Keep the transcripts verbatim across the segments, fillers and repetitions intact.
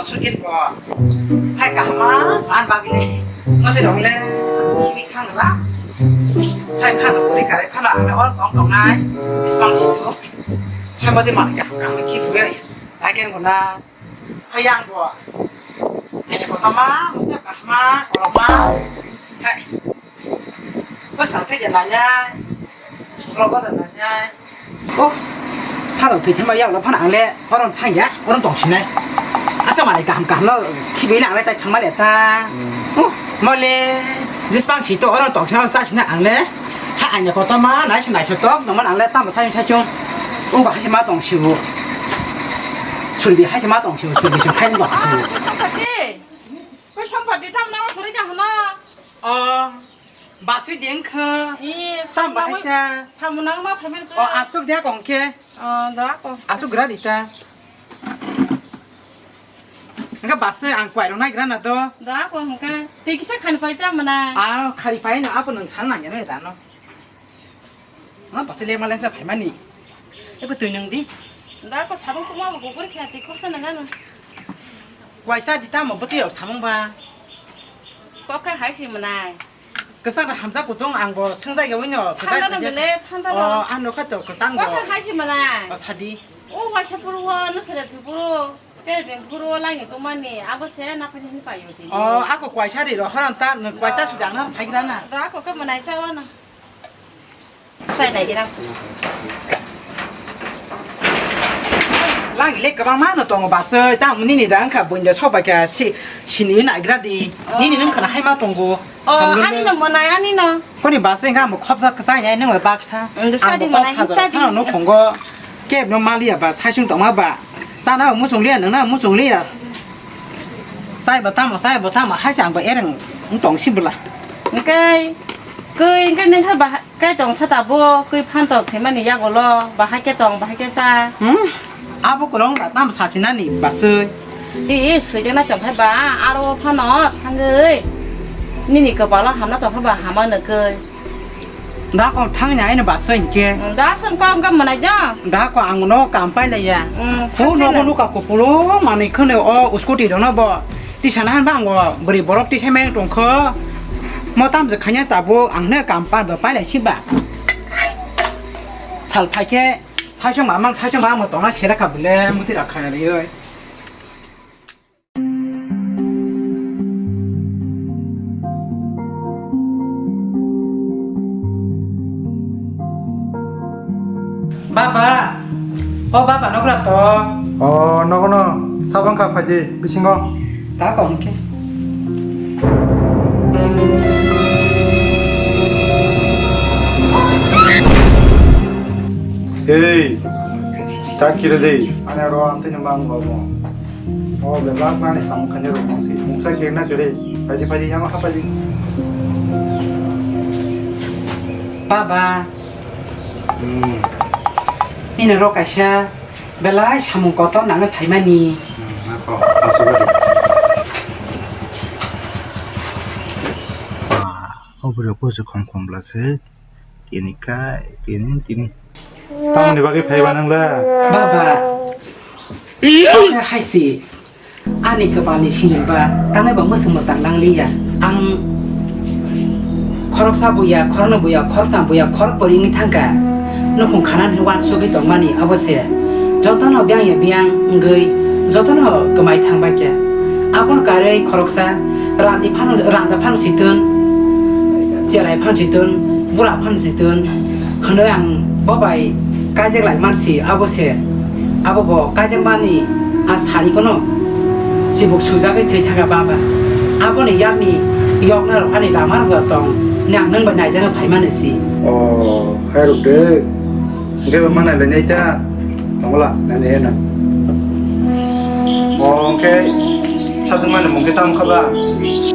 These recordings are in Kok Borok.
Sukit bo. Hai kahma, an bagile. Mate dong le. Kimi khang la. Hai khang kori kare khang la, ang le ol tong tong nai. Spang situ. Hai mate man ka, kang ki bu ya. Hai ken guna. Hai yang bo. Hai ko kahma, musa kahma, koloma. Hai. Bwsang thai de nanya. Rogo de nanya. Oh. Phano thwi thangma yakno phano ang le orom thang ya, orom tong sinai. Asa manai kaham kaham no khibi le ang le tai thangma le ta. Hmm. Oh, mo le jisbang si to orom tong sinai cha sinai ang le. Ha anya koto ma nai sinai so tok no man ang le tamo sai sai chung. Oh, ba hai ma tong sibu. Sulbi hai ma tong sibu, sulbi chung khai tong sibu. Koi sampati tam na sori ka hana. Oh, basui ding kha. Tam bahasa. Samunang ma phaimani kha. Oh, asuk dia kong khe. Oh, da ko. Asuk gra dita. Enggak basui ang kuai rong nai gra na to. Da ko hengka. Te kisa khan pai ta mana. Ah, khari pai na apa nung san lang ya no da no. Ma pasi le malen sa phaimani. Eko twi nung di. Da ko sabung kuma bo guguri kha ti khoksa na gano. Waisa di tamo bwtwi rok samung ba. Kok khe hai si mwnai. Kwchak na hamjak kutung ang bo swngjak ya wino kwchak. Thanda no bele, thanda no. Oh, ano kha to kwchang bo. Kok khe hai si mwnai. Oh, sadi. O waisa puru o no sere thupuru. Pere beng puru o langi tumani. Abo se na phani hin payo di. Oh, ako kwaisa ri ro haran ta no kwaisa sudang na phaigra na. Da ko khe mwnai sa o no. Sai nai gina. Lagi le kwbangma no tongo basui, ta nini da wngkha buini da sok bai kha si, sini naigra di. Oh. Nini nung khna hai ma tongo. Oh, ani no mwnai, ani no. Koni basui wngkha mo khopsa kwchai nai nung bai baksa. Ang do sadi mwnai, sadi. Ang bo kok sajak phano no phongo. Kebo no maliya ba, sai sung tongma ba. Chana muchung liya, nung na muchung liya. Chai bo tamo, chai bo tamo, hai se ang bo ereng wng tong si bwla. Hwnkhe, kwi hwnkhe nung kha ba. Kaitor sa tabuk kwi phan tok thwimani yago lo, bahai khe tong, bahai khe cha. Hmm? Abo kwlwng da tam sachinani basui. Di, swijak na tong khe ba, aro phano thangwi nini kwpalo hamna tong khe ba hama nukwi. Da kok thangni aino basui hinkhe. Da song kok wngkha mwnai da. Da kok ang no kam pai laiya. Hmm, ho thang no sino. Nuka kupulung manwi khwno o scooty rokno bo. Tisana han ba ang bo bwrwi borok tisai mai tong kho. Mo tam je khanya tabuk ang ne kam pa do pai lai si ba. Sal phai khe saisong mamang saisong mamang tongna sera kha bwle muti rakha rioi. Baba, o baba nogra to. O nogono sabang kha phaidi bisingo. Ta kong khe. Ei, ta kire dei. Ane ro amtini mang gomo. O bebak nani samung kanya rok mangsi. Mungsa kire na kire. Phaidi phaidi yango ha phaidi. Baba. Hmm. Nini rok kaisa belai samung kotor nangwi phaimani. Hmm, ako, asugadi. Wah, o bwrwi kose khom khom bwla se. Tini kai, tini, tini. Tamoni bagwi phaiba nang da? Baba. Hai si. Ani kwpalni sinirba tangnai ba mwswk mwchang nangliya. Ang khoroksa buya, khoroknwi buya, khoroktham buya, khorokbwrwi wngwi thangkha. Nukhung khanani wansugwi tongmani abo se. Jotono biyang ya biyang wngwi jotono kwmai thangbaikha. Aboni karwi khoroksa randi phano, randa phano sitwn, cherai phano sitwn, bura phano sitwn. Hwnwi ang bo bai kaijak lai mansi, abo se, abo bo kaijakmani a sari kono chibuk sujagwi thwi thangkha baba. Aboni yakni yokna rok ani lama rok tong, nang nwng bai naijakna phaimani si. O, hai rok de. Hwnkhe bo ma nailainai ta? Tongla, nainai heno. O, hwnkhe sajwkmani mung khe tamo kha ba?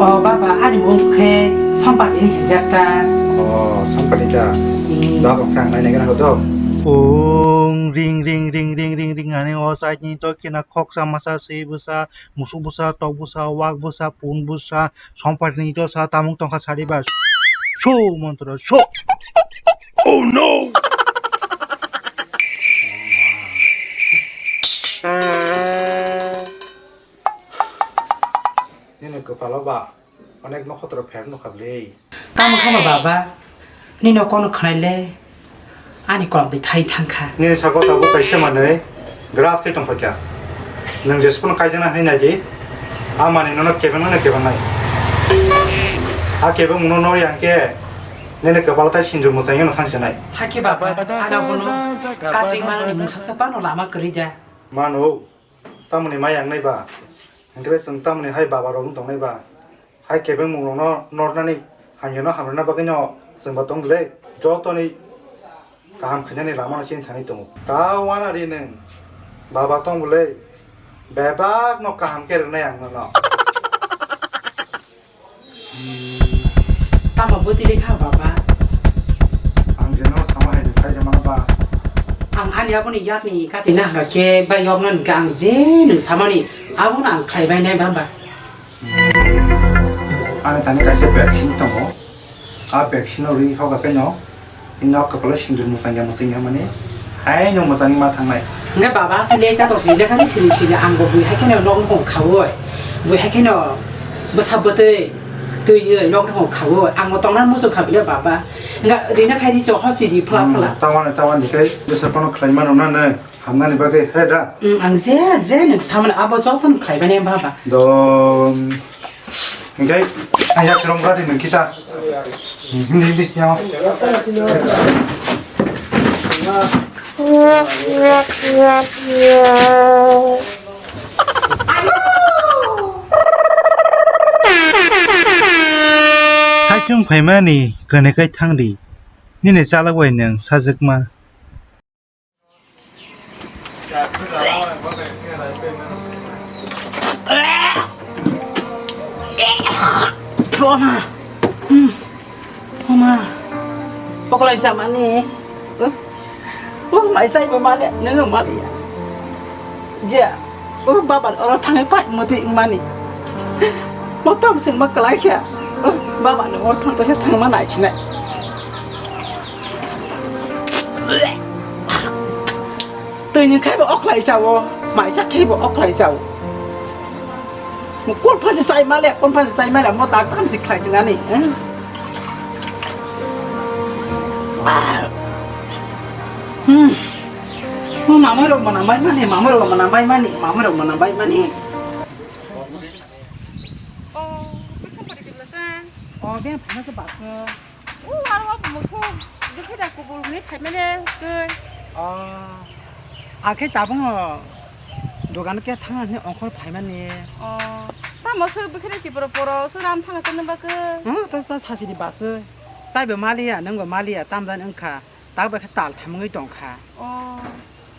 O baba, ani mung khe Sompatini hinjak ta. O, Sompati ta? Hmm. Da kok khe ang nainai gana kho do. Ong ring ring ring ring ring ring ani o side ni to kina khoksa masa swi bwsa, musuk bwsa, tok bwsa, wak bwsa, pun bwsa, Sompatini to sa tamung tongkha sari ba. Su montro su. Oh no! Palo ba, onek nokotro pher nukha bwle. Tamo khama baba, nini kono khwnai le, ani kolom twi thai thangkha. Nini sako tabuk kaisa manwi, grass kai tongphaikha. Nwng jesupno kaijakna hwnwi naidi, a manwi nono kebengno kebeng nai. A kebeng muno nori angkhe, nini kwpalo tai sindur mwchangwi no thangsinai. Hakhe baba, ano bono katwi manani mungsa se pano lama kwrwi da. Mano, tamoni mai ang nai ba? Hwnkhe chwng tamoni hai baba rok wng tongnai ba? Hai kebengmung rokno nornani hamyano hamrwna bagwino chwngbo tong bwle, jotoni kaham khainani lamano chini thani tongo. Ta wana ri nwng baba tong bwle, bebakno kaham khe rwnai ang nono. Tamo bwtwi le kha baba? Ang je no sama hai nung khai de mano ba. Ang ani aboni yakni kati na hwnkha khe bai yok na hwnkha ang je nwng samani abono ang khlai bai nai ba ba. Ani thani kaisa vaccine tongo. A vaccine no ri hoga khe no. Ino kwpalo sindur mwchangya mwchangya mani, haino mwchangwi ma thangnai. Hwnkhe baba sini ta tong sini lekhani sini sini ang bo bui hai kheno nok nukhung khaui. Bui hai kheno bwsa bwtwi twiwi nok nukhung khaui. Ang bo tongna muchung kha bile baba. Hwnkhe rina khaini cho hosi di phla phla. Tawani tawani khe bwsa kono khlai mano na nai. Hamnani bagwi, he da? Mm, ang je, je nwng samani abo jotono khlai mani baba. Do, hingke, ang yak rong gadi nwng kisa. Hindi, hindi, yang. Saichung phaimani kene kai thangdi. Nini chalak bai nwng sajwkma. Oma. Hmm. Oma. Pokolai samani. Uh. Uh, mai sai ba male, nang male ya. Ja. Uh, baba oro thangai pai mati mani. Motom sing ma kalai kya. Uh, baba no or thang ta thang ma nai chinai. Twi ni khai bo oklai jawo, maisa khai bo oklai jawo. Mo kol phansi chai male, kol phansi chai male, mo dak tam si khlai jingani. Hmm. Mo mamai rok mana bai mani, mamai rok mana bai mani, mamai rok mana bai mani. Oh, kisa pari kibla sa. Oh, ben phana sa baksa. O aro bo mukhung bwkhe da kubul hwnwi phaimani twi. O, akhe tabukno dogan khe thangna hwnwi ongkhor phaimani. O, tamo se bwkhe da kiboro poro se ram thangna tongna bagwi. Hmm, ta ta sasini baswi. Chaibo maliya, nwngbo maliya, tamjani wngkha. Tak bai khe tal thamungwi tongkha. O,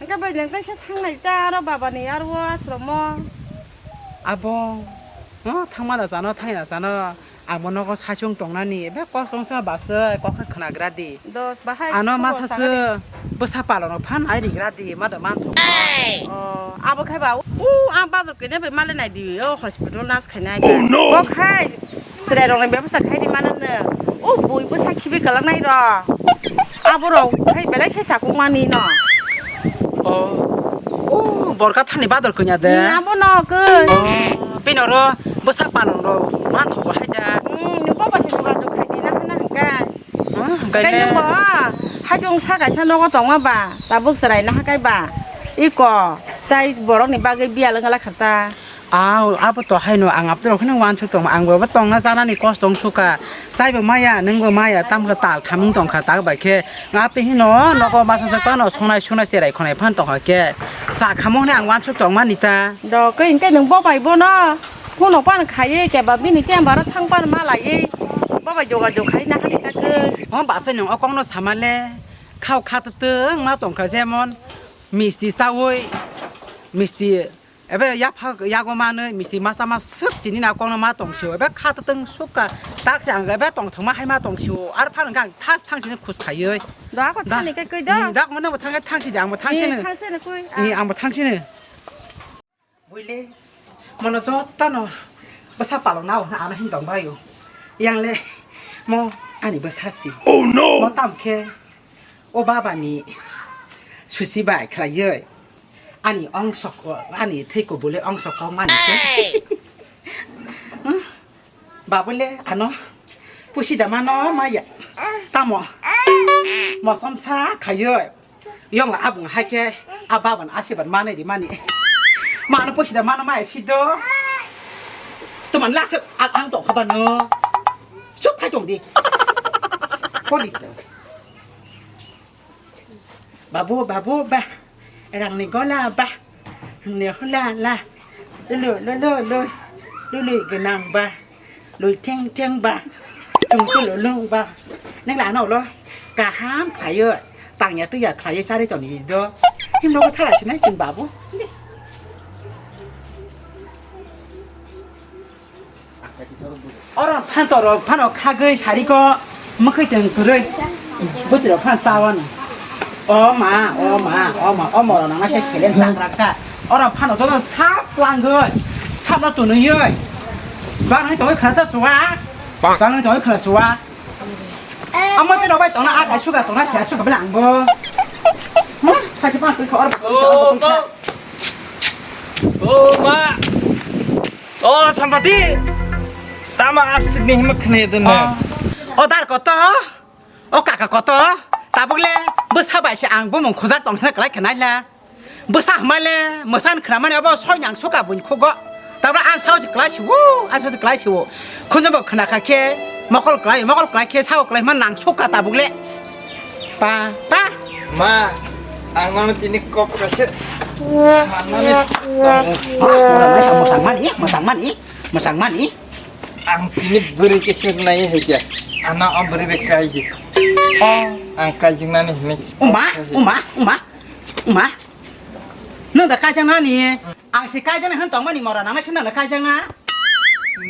hwnkhe bai nwng kaisa thangnai ta aro babani aro o ashromo. Abo, no, thangmano chano, thaina chano, ang bo nogo saichung tongnani, be kosong sa basai, kok khe khwnagra di. Dos bahai. Ano khobor masa sa se bwsa palano phan ai rigra di, ma da man thok. O, abo khai ba, u, a bazar kene bai male nai di, o hospital nas khai nai. Oh, no. Kok khai, chwrai rok ni bebsa khai di mano no. O bui bwsa khibi kwlak nai ro. Abo rok khai belai khe chakung mani no. O, o, borka thani bador kanya de. Hmm, abo no khe. O, bini oro bwsa palong rok man thogo hai da. Hmm, ni baba se jogajog khai di na hana hwnkhe. Hmm, hwnkhe le. Nungbo, hajong sa kaisa nogo tongma ba, tabuk chwrai na hakai ba. Iko, tai borok ni bagwi biyal wngla kha ta. Aw, abo to haino ang abdurok kheno wansuk tongma, ang bo tongna janani kosto wng sukha. Chaibo maya, nwngbo maya, tamkhe tal thamung tongkha, tak bai khe. Nga twi hino nogo masa sak phano sonai sunai cherai khonai phan tongkha khe. Cha khamung hwnwi ang wansuk tongmani ta. Do, khe hinkhe nwng bo bai bono phone pan khaiwi keba bini chamber o thang pan ma laiwi bo bai jogajog khai na hani ta khe. Hon basa nwng o kokno samale khao kha twtwng ma tongkha jemon misti chawi misti. Ebe yapha yago manwi misti masa ma swk chini na kokno ma tong sio. Ebe kha twtwng swk ka tak se ang ebe tong thwngma hai ma tong sio. Ar phan hwnkhe ang thas thang sini khus khaiwi. Da ko thani kai kai da. Da ko mano thang thang si de ang bo thang sini. Thang sini koi. Ni ang bo thang sini. Buile mono jotono bwsa palong nao hwnwi ano hin tong baio. Yang le mo ani bwsa si. Oh no. Mo tam khe o baba ni susi bai khlaiwi. Ani ongso, ani thwi kubule ongso kok mani se. Hey! Babule ano pusi da mano maya. Tamo. Mosom sa khayo. Yong la abung hai khe a baban asiban mani di mani. Mano pusi da mano maya sido. Teman lasuk ang tong khabano. Chup khai tong di. Poli. Babu, babu, ba. Rangni gola, ba. Hwnwi hwla, la. Lulu, lulu, lu. Lulu gwnang, ba. Lui theng theng, ba. Chung tulu lung, ba. Nang la no lo. Kaham khlaio. Tangya tuya khlaio sari toni do. Himno ko thala sinai sing babu. Oro phanto rok phano khagwi sariko mwkhwi tong kwrwi. Bwtwi rok phano chawani. O ma, o ma, o ma, o moro nangna se selen chakrak sa. Oro phano joto sap langwi. Sapno tunuyoi. Bang nang tongwi khana ta suwa. Bang nang tongwi khana suwa. Amo twi rok bai tongna a kai suga tongna se suga bela angbo. Hmm, phaji pang twi khor. O, o. O ma. O Sampati. Tama asik ni hima khne dun. O dar koto. O kaka koto. Tabuk le bwsa bai se ang bumung khujak tong thana kwlai khnai la. Bwsa hwmai le mwsan khna mani abo soi nang suka buini khugo. Tabra ang sao se kwlai siwo, ang sao se kwlai siwo. Khunjo bo khna kha khe mokol kwlai, mokol kwlai khe sao kwlai ma nang suka tabuk le. Pa, pa. Ma, ang nono tini kok kaisa sanani tongo. Ma, ora mai sa mwsang mani, mwsang mani, mwsang mani. Ang tini bwrwi khe swngnai hai khe. Ano o bwrwi bai kai di. O. Ang kaijaknani hinwi. Uma, uma, uma, uma. Nwng da kaijaknani. Ang se kaijaknai hwn tongmani mora nangna se nang da kaijakna.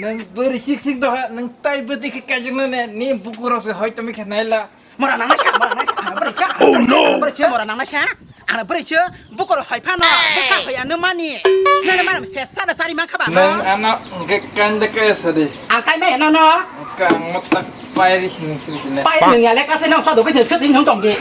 Nwng bwrwi sik sik doha, nwng tai bwtwi khe kaijaknani, ni bukurok se hoi tongwi khe naila. Mora nangna sa, mora nangna sa, ang bwrwi cha. Oh no. Bwrwi cha, mora nangna sa. Ang bwrwi cha, bukurok hoi phano, bwkha hoi ano mani. Nang mani se sa da sari man kha ba. Nwng ano hwnkhe kain da kaya sadi. Ang kai mai no no. Ka mo tak pairi sini sini sini. Pairi nung ya le ka se nang sa do ke se se nung tong di.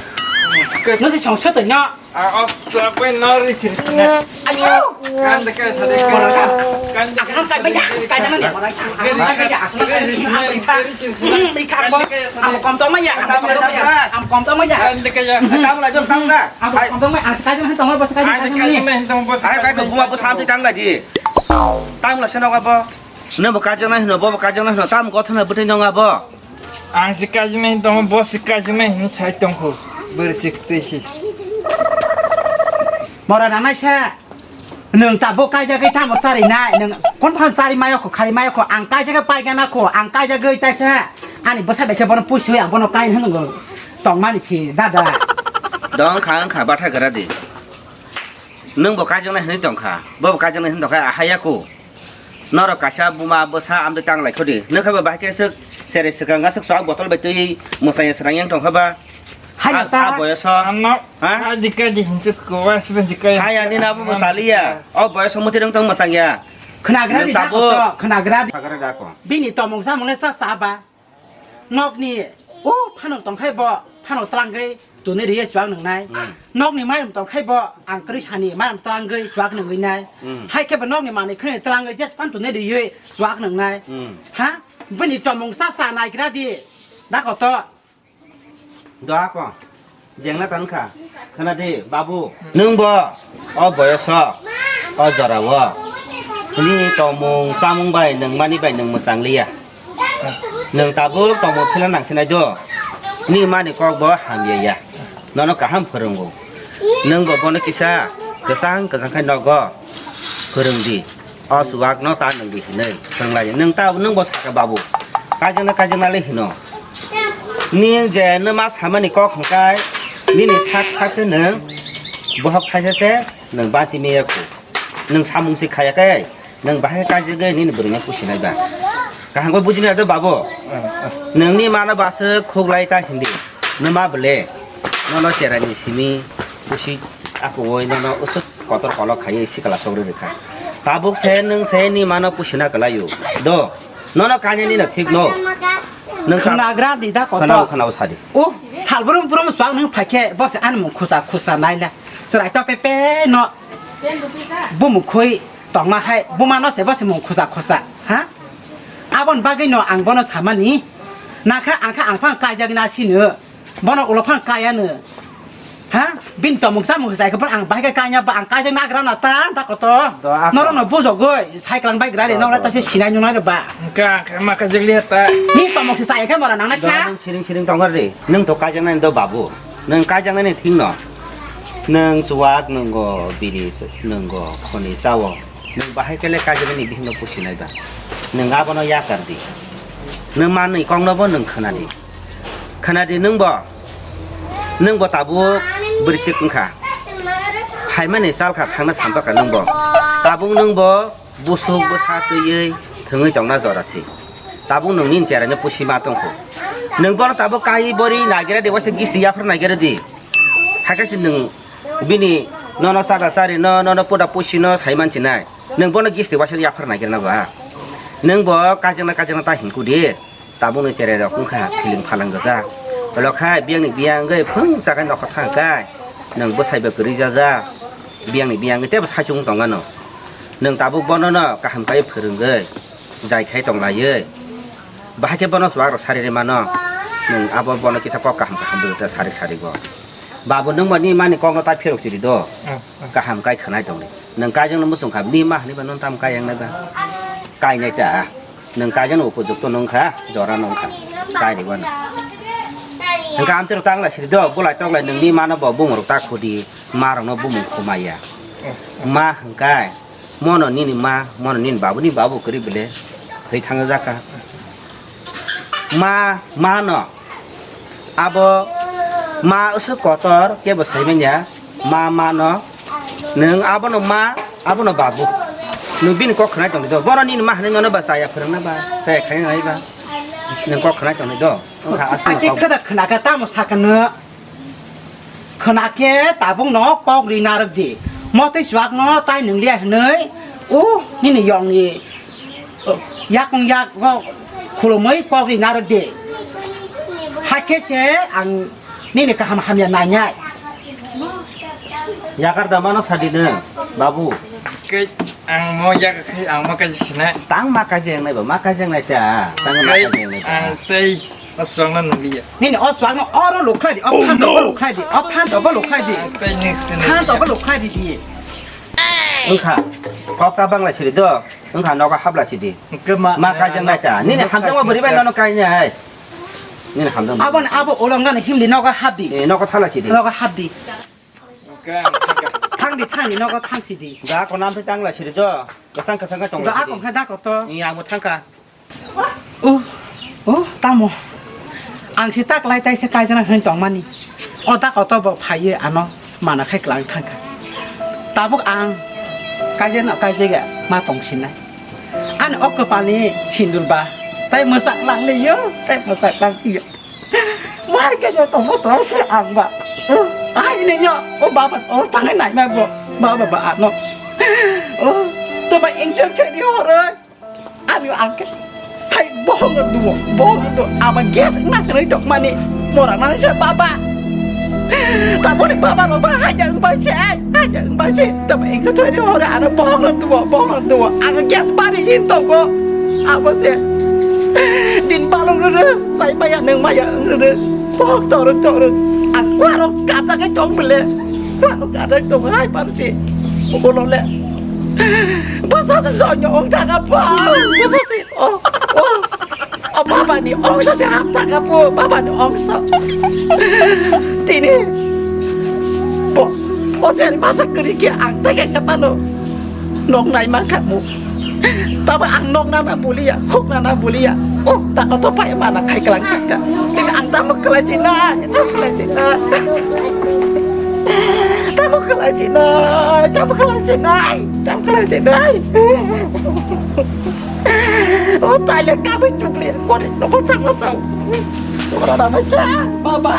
Ke. No se chong se to no. A, o, sa, pai, no, ri, sir, sir, na. Ayo. Kan de kai, sa, de kai. Mora sa. Kan de kai, sa, de kai. Kai, sa, de kai. Mora sa. Kan de kai, sa, de kai. Ri, sir, sir, na. Ri, kan, bo. Amo kom tong ma ya. Amo kom tong ma ya. Amo kom tong ma ya. Kan de kai, ya. Tam la, jom, tam la. Amo kom tong ma ya. Ang sa kai, sa, tong ma, bo, sa kai, sa, kai, sa, ni. Tong, bo, sa, kai, kai, bo, bo, sa, pi, tam la, di. Tam la, sa, no, bo. No, bo, kai, sa, na, no, bo, bo, kai, sa, na, no. Tam, ko, thana, bo, thai, no, bo. Ang se kaijaknai hin tongo, bo se kaijaknai hin sai tongkho. Bwrwi chiktwi si. Mora nangnaisa, nwng tabuk kaijagwi tamo charinai, nwng konphang chari mayokho, khari mayokho, ang kaijagwi paigana kho, ang kaijagwi taisa ani bwsa bai khe bono puisui ang bono kai hwnwi tongmani si dada. Dong kha wngkha batha gra di. Nwng bo kaijaknai hwnwi tongkha, bo bo kaijaknai hwnwi tongkha, ahai ya kho. Norok kaisa buma bwsa amtwi tang lai kho di. Nwng khe bo bahai khe swk sere swkang aswk swk botol bai twi mwsai swrang yang tongkha ba. Hai a, ta. A boyoso. Ano. Ha? Kaji kaji hinchuk ko, wa siben ji kai. Hai ani na bo mwsaliya. O boyoso muti rwng tong mwsang ya. Khnagra di tabuk. Khnagra di. Khnagra da ko. Bini tomong samung le sa sa ba. Nokni o phanok tongkhai bo phanok twlangwi tuni riye chuak nwngnai. Hmm. Nokni mairum tongkhai bo ang kwrwi sani mairum twlangwi chuak nwngnai. Hmm. Hai khe bo nokni manwi khwnwi twlangwi jes phan tuni riye chuak nwngnai. Hmm. Ha? Bini tomong sa sa naigra di. Da koto. Da ko. Jengna tang kha. Khna di, babu. Nwng bo o boyoso, o jora o nini tongmung chamung bai nwng mani bai nwng mwchang liya. Nwng tabuk tongmung phila nang sinai do. Ni mani kok bo hamya ya. Nono kaham phwrwngo. Nwng bo bono kisa kwchang kwchang khai nogo phwrwng di. O chuwak no ta nwng di hinwi thwng lai. Nwng ta, nwng bo sakha babu. Kaijakna, kaijakna le hino. Ni je numa samani kok hwnkhe nini sak sak se nwng bohok thaisa se nwng bachi meya khu. Nwng samung se khaya khe nwng bahai kaijagwi nini bwrwi no pusi nai ba. Kaham khe buji nai do babu. Nwng ni mano ba se khuk lai ta hindi. Numa bwle. Nono cherai ni simi pusi akuoi nono usuk. Kotor kolok khaiwi sikla sogri rwkha. Tabuk se nwng se ni mano pusina kwlaio. Do, nono kanya ni no thik no. Nwng ta- Khwnagra di da kotor. Khwnao, khwnao sadi. O, salbrum brum swk nwng phaikhe bo se ani mung khusa khusa naila. Chwrai to pepe no. Bumung khoi tongma hai, buma no se bo se mung khusa khusa. Ha? Aboni bagwi no ang bono samani. Nakha ang kha ang phang kaijak na sino. Bono ulo phang kaya no. Ha? Bini tomung samung sai khe ang bahai khe kanya ba ang kaijak na gra na ta ta koto. Do ako. Norok no bujogoi cycle ang bike rari norok ta se sinai nunai ba. Ka ka ma ka jeli ta. Ni tomung se sai khe mora nang na sa. Nung siring siring tong ri. Nung to kaijak nai do babu. Nung kaijak nai thing no. Nung chuwak nung go biri nung go khoni sao. Nung bahai kele kaijak nai bihing no pusi nai ba. Nung abono yakar di. Nung manwi kok no bo nung khana di. Khana di nwng bo. Nwng bo tabuk bwrwi chik wngkha. Phaimani chal kha thangna sampakha nwng bo. Tabuk nwng bo busuk bwsa twiwi thwngwi tongna jora si. Tabuk nwng nini cherai no pusi ma tongkhu. Nwng bono tabuk kai bori nagira di waisa gisti yaphar nagira di. Hakhe si nwng bini nono chada chari no nono puda pusi no sai manchi nai. Nwng bono gisti waisa yaphar nagira na ba. Nwng bo kaijakna kaijakna ta hingku di. Tabukni cherai rok wngkha feeling phalang gajak. Olo khai biyangni biyang wngwi phung sakai nokha thang kai. Nwng bwsai bai kwrwi jajak. Biyangni biyang wngwi teibo saichung tong ano. Nwng tabuk bono no kaham kai phwrwngwi jai khai tong laiwi. Bahai khe bono chuwak rok sari rwi mano. Nwng abo bono kisa kok kaham kaham bwrwi ta sarik sarik bo. Babu nwng bo ni mani kok no ta phirok siri do. Kaham kai khwnai tongdi. Nwng kaijakno muchung kha, ni ma hinwi ba nwng tamo kaijaknai ba? Kainai ta. Nwng kaijakno upojukto nwng kha, jora nwng kha. Kainai ba nwng. Hwnkhe amtwrwk tangla siri do, bulai toklai nwngni mano bo bumung rok ta khudi, ma rokno bumung khumaya. Ma hwnkhe, mono nini ma, mono nini babu, nini babu kwrwi bwle thwi thangjakha. Ma, ma no. Abo ma usuk kotor, kebo sai manya. Ma, ma no. Nwng abono ma, abono babu. Nwng bini kok khwnai tongdi do. Bono nini ma hinwi nono ba chaya phwrwngna ba, chaya khaina nai ba. Nwng kok khwnai tongdi do. Wngkha aswk. Ake kok. Khwda khwnakhe tamo sakano. Khwnakhe tabukno kok ri narwk di. Motwi chuwakno tai nwngliya hwnwi, o nini yongni, o, yakung yago khulumwi kok ri narwk di. Hakhe se ang nini kaham hamya nainai. Yakar da mano sadi nwng, babu. Khe ang mo yak khe ang ma kaji sinai. Tang ma kaji yang nai ba, ma kaji yang nai ta. Tang ma kaji yang nai ta. Ang tei. O chuwakno nwngliya. Nini o chuwakno oro lukhlai di, o phantogo lukhlai di, o phantogo lukhlai di. Tei nini sini. Phantogo lukhlai di di. Wngkha, kok ta bangla siri do, wngkha nogo habla sidi. Hwnkhe ma, ma kaijaknai ta. Nini hamjakma bwrwi bai nono kainai. Nini hamjakma. Aboni abo ulongani himdi nogo habdi. Eh, nogo thala sidi. Nogo habdi. Hwnkhe ang thangkha. Thangdi, thangdi, nogo thang sidi. Da ko nam tangla siri do. Kwchang kwchang khe tongla sidi. Da ko khe da ko to. Ni ang bo thangkha. Oh, oh, tamo. Ang si tak lai tai se kaijana hwn tongmani. O da koto bo phaiye ano mana khai klang thangkha. Tabuk ang kaijana kaijega ma tong sinai. Ani o kwpalni sindur ba tai mwsak lang liyo, tai mwsak lang liyo. Wahai khe no tongmo tong se ang ba. Ai ni nyo o baba o tangai nai ma bo. Baba ba ano. O to ba ingchak chak di horo. Ani ang khe hai bohong no duo, bohong no duo. Aba gas na khnai tok mani. Mora mani se baba. Taboni baba ro ba haja wng bai se, haja wng bai se. Tamo engkhe thoi de hore ano bohong no duo, bohong no duo. Ang gas bari hin tongo. Abo se. Din balong rwrw, sai maya nwng maya wng rwrw. Bohong torwk torwk. Ang kuarok kacha kai tong bele. Kuarok kacha kai tong hai parsi. Ulo le. Bwsa se sonyo wng thanga pa. Bwsa se. Oh, oh. O baba ni ongso se hap taka po, baba ni ongso. Tini. Bo, o jani masa kiri ke ang tege se pano. Nok nai ma kha mo. Taba ang nok nana buliya, huk nana buliya. Oh, ta oto pai mana khai kalang kaka. Tini ang tamo kalai si nai, tamo kalai si nai. Tamo kalai si nai, tamo kalai si nai, tamo kalai si nai. O taile kabe chukle kore nokol thangma chao. Ora na cha baba.